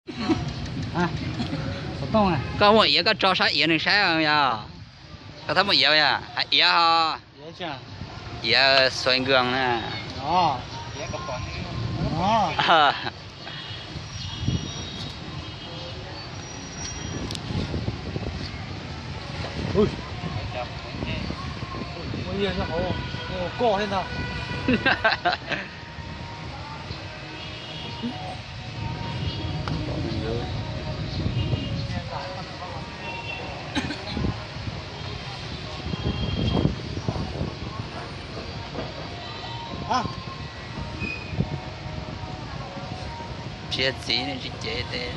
Koj muaj iav koj tso sab iav nws saib yog. Koj txhob muaj iav yog, hais iav ho. Iav xuav nkoos na. Tsis yog txiv ne, tsis cev tes.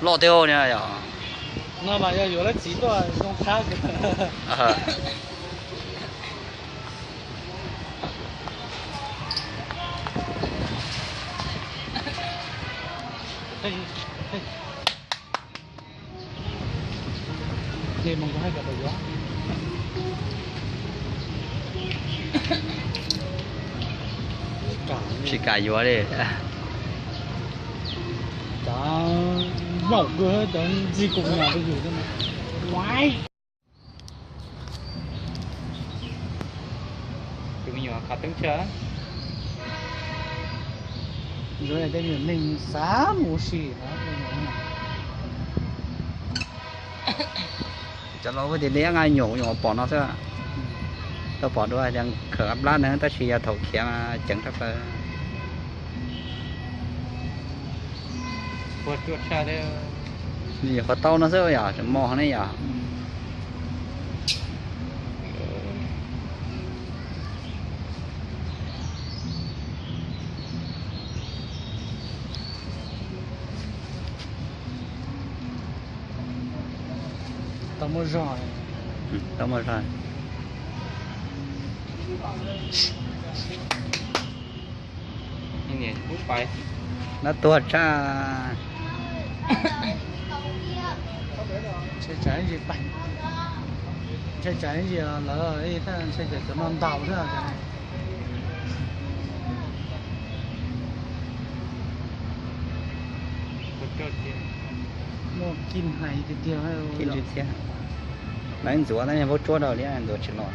Loj tiag ne yom. No mas yog yuav lawv txiv tuaj zoo qab. Tsis kam yuav li. Cov zaum kawg, cov ntxig kuv nyuam rau yus. Tus me nyuam qhov teeb tsawg. Tej me nyuam neeg xav mus ua si. Cov laus tias liab nqa nyuam, nyuam pom no xwb. Tau pom dua tias khawm plab na, tab sis yog thaum khiav ceev rau plaws. Nyuam qhuav tau no xwb yom, tseem mos ne yom. Tau muaj zog. Tau muaj zog. Nab tuag tshaj. Ntshai tsam ntsis lawv, ntshai tsam cov no ntaus thiab. Muaj kij hais tiag tiag. Kij ntsis thiab. Lawv ntxuav tab sis vaub tsuab rau li ntxuav tsis los.